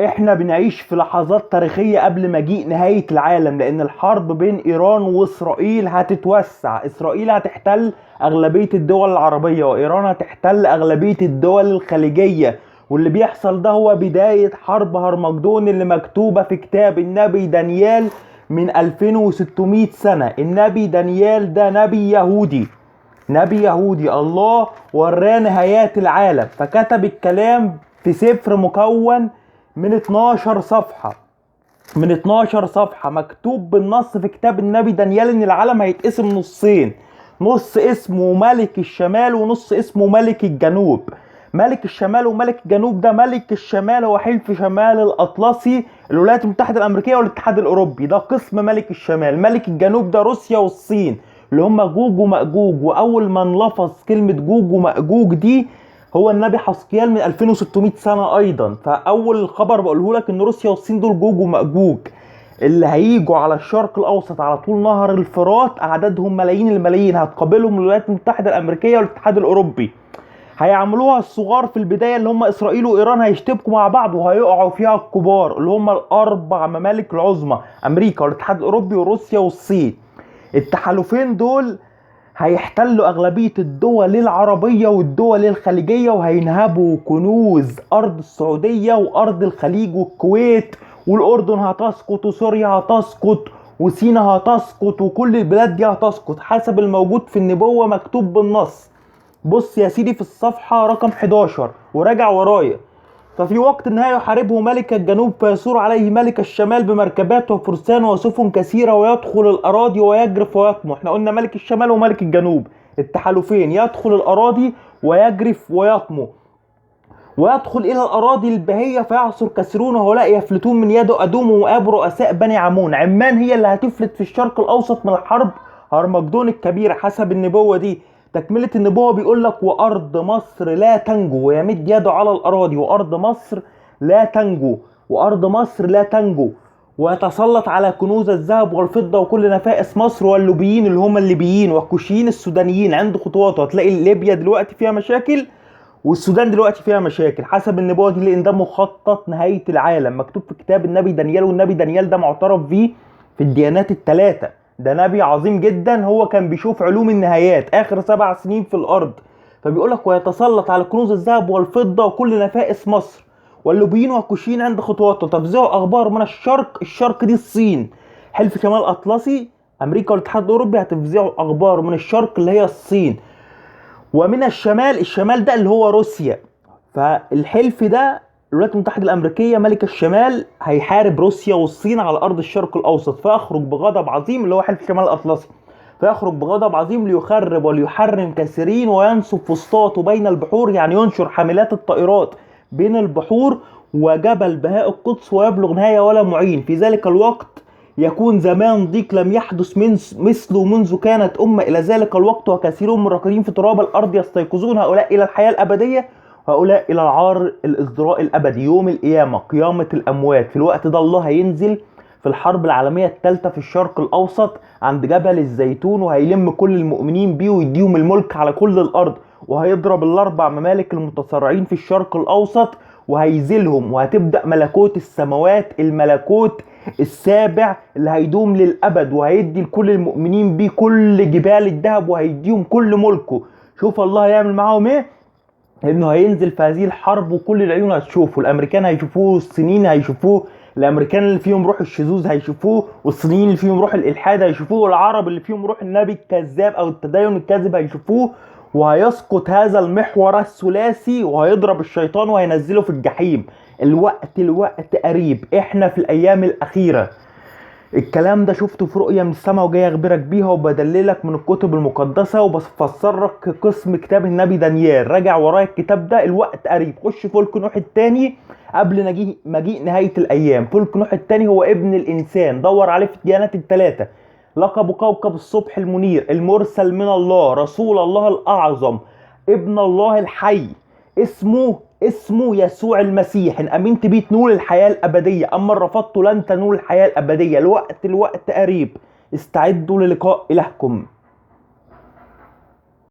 احنا بنعيش في لحظات تاريخية قبل مجيء نهاية العالم، لان الحرب بين ايران واسرائيل هتتوسع. اسرائيل هتحتل اغلبية الدول العربية، وايران هتحتل اغلبية الدول الخليجية، واللي بيحصل ده هو بداية حرب هرمجدون اللي مكتوبة في كتاب النبي دانيال من 2600 سنة. النبي دانيال ده نبي يهودي، نبي يهودي الله وراه نهايات العالم، فكتب الكلام في سفر مكون من 12 صفحة، من 12 صفحة مكتوب بالنص في كتاب النبي دانيال ان العالم هيتقسم نصين، نص اسمه ملك الشمال ونص اسمه ملك الجنوب. ملك الشمال وملك الجنوب، ده ملك الشمال هو حلف شمال الأطلسي، الولايات المتحدة الأمريكية والاتحاد الأوروبي، ده قسم ملك الشمال. ملك الجنوب ده روسيا والصين اللي هم جوج ومأجوج، وأول من لفظ كلمة جوج ومأجوج دي هو النبي حسقيال من 2600 سنة أيضا. فأول خبر بقوله لك إن روسيا والصين دول جوج ومأجوج اللي هيجوا على الشرق الأوسط على طول نهر الفرات، أعدادهم ملايين الملايين، هتقابلهم الولايات المتحدة الأمريكية والاتحاد الأوروبي. هيعملوها الصغار في البداية اللي هم إسرائيل وإيران، هيشتبكوا مع بعض وهيقعوا فيها الكبار اللي هم الأربع ممالك العظمى، أمريكا والاتحاد الأوروبي وروسيا والصين. التحالفين دول هيحتلوا أغلبية الدول العربية والدول الخليجية، وهينهبوا كنوز أرض السعودية وأرض الخليج والكويت، والأردن هتسقط وسوريا هتسقط وسينا هتسقط وكل البلاد دي هتسقط حسب الموجود في النبوة مكتوب بالنص. بص يا سيدي في الصفحة رقم 11 وراجع ورايا. ففي وقت النهاية يحاربه ملك الجنوب فيثور عليه ملك الشمال بمركبات وفرسان وسفن كثيرة ويدخل الأراضي ويجرف ويطمح. احنا قلنا ملك الشمال وملك الجنوب التحالفين، يدخل الأراضي ويجرف ويطمو ويدخل إلى الأراضي البهية فيعصر كثيرون، وهؤلاء يفلتون من يد أدوم ومؤاب رؤساء بني عمون. عمان هي اللي هتفلت في الشرق الأوسط من الحرب هرمجدون الكبيرة حسب النبوة دي. تكملة النبوة بيقول لك وأرض مصر لا تنجو، ويمد يده على الأراضي وأرض مصر لا تنجو، وأرض مصر لا تنجو، ويتسلط على كنوز الذهب والفضة وكل نفائس مصر واللوبيين اللي هم الليبيين والكوشيين السودانيين عند خطواته. هتلاقي ليبيا دلوقتي فيها مشاكل والسودان دلوقتي فيها مشاكل حسب النبوة دي، لأن ده مخطط نهاية العالم مكتوب في كتاب النبي دانيال، والنبي دانيال ده معترف بيه في الديانات الثلاثة، ده نبي عظيم جدا، هو كان بيشوف علوم النهايات اخر 7 سنين في الارض. فبيقول لك ويتسلط على كنوز الذهب والفضة وكل نفائس مصر واللوبيين والكوشيين عند خطواته، تفزعوا اخبار من الشرق، الشرق دي الصين، حلف شمال اطلسي امريكا والاتحاد الاوروبي هتفزعوا اخبار من الشرق اللي هي الصين، ومن الشمال، الشمال ده اللي هو روسيا. فالحلف ده الولايات المتحدة الأمريكية ملك الشمال هيحارب روسيا والصين على أرض الشرق الأوسط، فيخرج بغضب عظيم اللي هو حلف شمال الأطلسي، فيخرج بغضب عظيم ليخرب وليحرم كثيرين وينصب فسطاطه بين البحور، يعني ينشر حاملات الطائرات بين البحور وجبل بهاء القدس ويبلغ نهاية ولا معين. في ذلك الوقت يكون زمان ضيق لم يحدث مثله منذ كانت أمة إلى ذلك الوقت، وكثير من الراكدين في تراب الأرض يستيقظون، هؤلاء إلى الحياة الأبدية هؤلاء إلى العار الإزدراء الأبدي يوم القيامة قيامة الأموات. في الوقت ده الله هينزل في الحرب العالمية الثالثة في الشرق الأوسط عند جبل الزيتون، وهيلم كل المؤمنين بيه ويديهم الملك على كل الأرض، وهيضرب الأربع ممالك المتصارعين في الشرق الأوسط وهيزيلهم، وهتبدأ ملكوت السماوات، الملكوت السابع اللي هيدوم للأبد، وهيدي لكل المؤمنين بيه كل جبال الذهب وهيديهم كل ملكه. شوف الله هيعمل معاهم ايه، انه هينزل في هذه الحرب وكل العيون هتشوفه، الامريكان هيشوفوه، الصينيين هيشوفوه، الامريكان اللي فيهم روح الشذوذ هيشوفوه، والصينيين اللي فيهم روح الالحاد هيشوفوه، والعرب اللي فيهم روح النبي الكذاب او التدين الكاذب هيشوفوه، وهيسقط هذا المحور الثلاثي وهيضرب الشيطان وهينزله في الجحيم. الوقت قريب، احنا في الايام الاخيرة. الكلام ده شفته في رؤية من السماء وجاي اخبرك بيها، وبدللك من الكتب المقدسة وبفسر لك قسم كتاب النبي دانيال. راجع ورايا الكتاب ده، الوقت قريب. خش فلك نوح الثاني قبل مجيء نهاية الايام. فلك نوح الثاني هو ابن الانسان، دور عليه في الديانات الثلاثة، لقبه كوكب الصبح المنير، المرسل من الله، رسول الله الاعظم، ابن الله الحي، اسمه يسوع المسيح. إن أمنت بيه تنول الحياة الأبدية، أما رفضته لن تنول الحياة الأبدية. الوقت قريب، استعدوا للقاء إلهكم.